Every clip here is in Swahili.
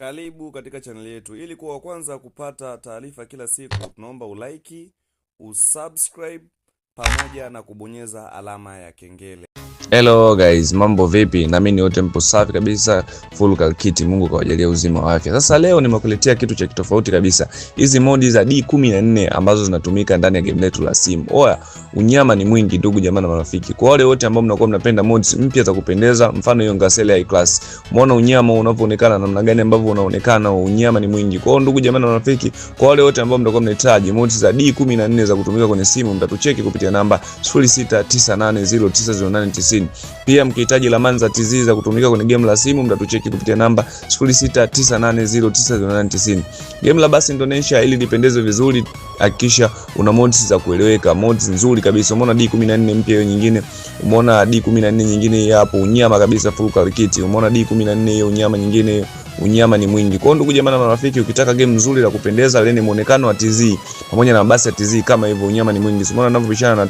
Karibu katika chaneli yetu. Ili kuwa wa kwanza kupata taarifa kila siku, tunaomba ulike, usubscribe pamoja na kubonyeza alama ya kengele. Hello guys, mambo vipi? Na mimi wote mpo safi kabisa, full kalkiti, Mungu kawajalia uzima wa afya. Sasa leo nimekuletea kitu cha kitofauti kabisa, hizi modi za D14 ambazo zinatumika ndani ya game letu la simu. Oya, unyama ni mwingi ndugu jamaa na marafiki. Kwa wale wote ambao mnakuwa mnapenda mods mpya za kupendeza, mfano hiyo Ngasele high class, umeona unyama unavyoonekana, namna gani ambavyo unaonekana, unyama ni mwingi. Kwa hiyo ndugu jamaa na marafiki, kwa wale wote ambao mtakuwa mnahitaji mods za D14 za kutumika kwenye simu, mtatucheki kupitia namba 0698090890. Pia mkihitaji ramani za TZ za kutumika kwenye game la simu mtatucheki kupitia namba 0698090890. Game la basi Indonesia, ili lipendeze vizuri, hakikisha una mods za kueleweka, mods nzuri kabisa. Umeona D14 mpya hiyo nyingine, umeona D14 nyingine hiyo hapo, unyama kabisa, full kit. Umeona D14 hiyo unyama nyingine hiyo, unyama ni mwingi. Kwa hiyo ndugu jamaa na marafiki, ukitaka game nzuri la kupendeza lenye muonekano wa TZ pamoja na mabasi ya TZ kama hivyo, unyama ni mwingi. Umeona ninavyobishana na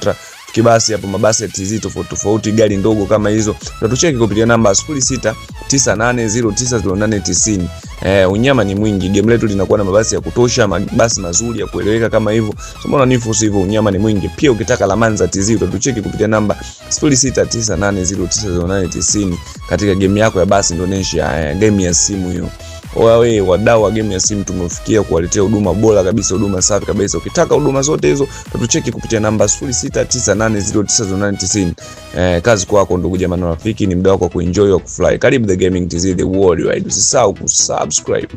kibasi hapo, mabasi ya TZ tofauti tofauti, gari ndogo kama hizo, utatucheki kupitia namba 0698090890. Unyama ni mwingi, game letu linakuwa na mabasi ya kutosha, mabasi mazuri ya kueleweka kama hivyo. Umeona ni hivyo, unyama ni mwingi. Pia ukitaka ramani za TZ utatucheki kupitia namba 0698090890 katika game yako ya basi Indonesia, game ya simu hiyo. Wewe wadau wa game ya simu, tumefikia kuwaletea huduma bora kabisa, huduma safi kabisa. Ukitaka huduma zote hizo utatucheki kupitia namba 0698090890. Kazi kwako ndugu jamaa na rafiki, ni muda wako wa kuenjoy wa kufly. Karibu The Gaming TZ, the world wide. Usisahau kusubscribe.